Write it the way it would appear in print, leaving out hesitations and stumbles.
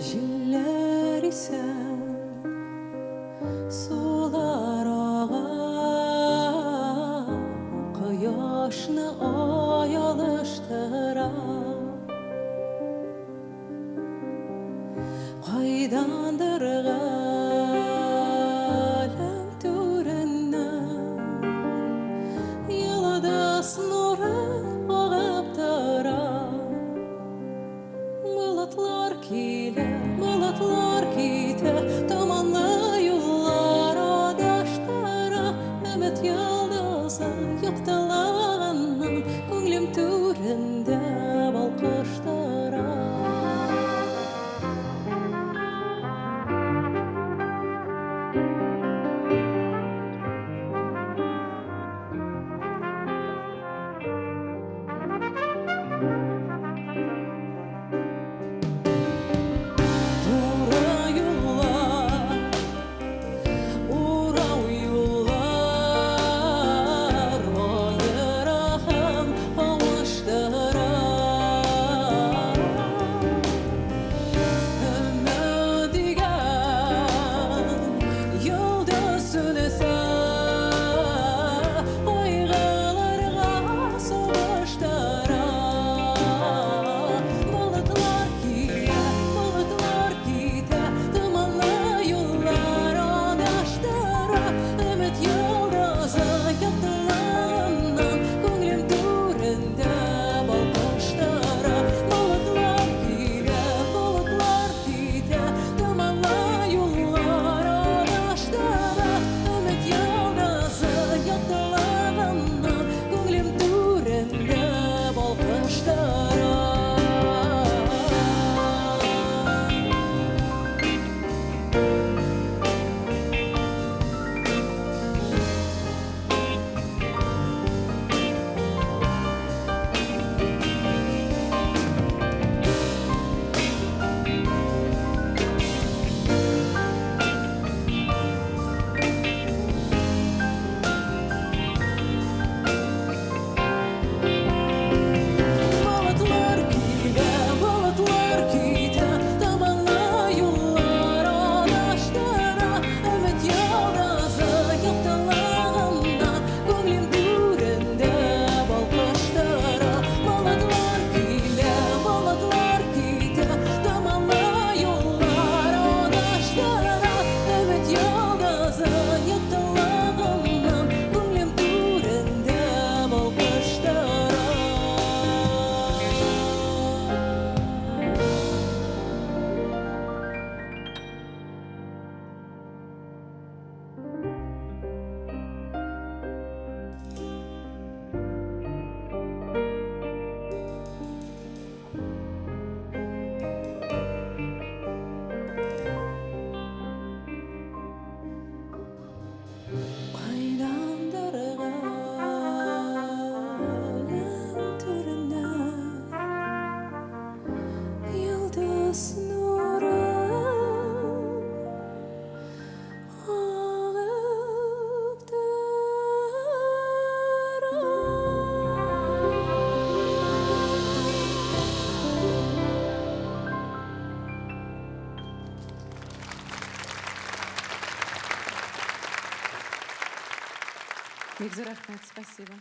Җилләр исә, сулар ага, Кояшны ай алыштыра. Кайдандыр галәм түреннән Йолдыз нуры агып тора. Болытлар килә, болытлар китә, Томанлы юллар адаштыра. Өмет йолдызы яктылаганнан Күңлем түрендә балкыштыра. Туры юллар, урау юллар аера һәм кавыштыра. Өмет дигән йолдыз сүнсә, кайгыларга сугыштыра. Болытлар килә, болытлар китә, томанлы юллар адаштыра. Өмет йолдызы яктылыгыннан күңелем түрендә балкыштыра. Болытлар килә, болытлар китә, томанлы юллар адаштыра. Өмет йолдызы яктылыгыннан күңелем түрендә балкыштыра. Болытлар килә, болытлар китә, томанлы юллар адаштыра. Өмет йолдызы яктылыгыннан күңелем түрендә балкыштыра. Болытлар килә, болытлар китә, томанлы юллар адаштыра. Өмет йолдызы яктылыгыннан күңелем түрендә балкыштыра. Кайдандыр галәм түреннән Йолдыз нуры агып тора. Бик зур рәхмәт, спасибо.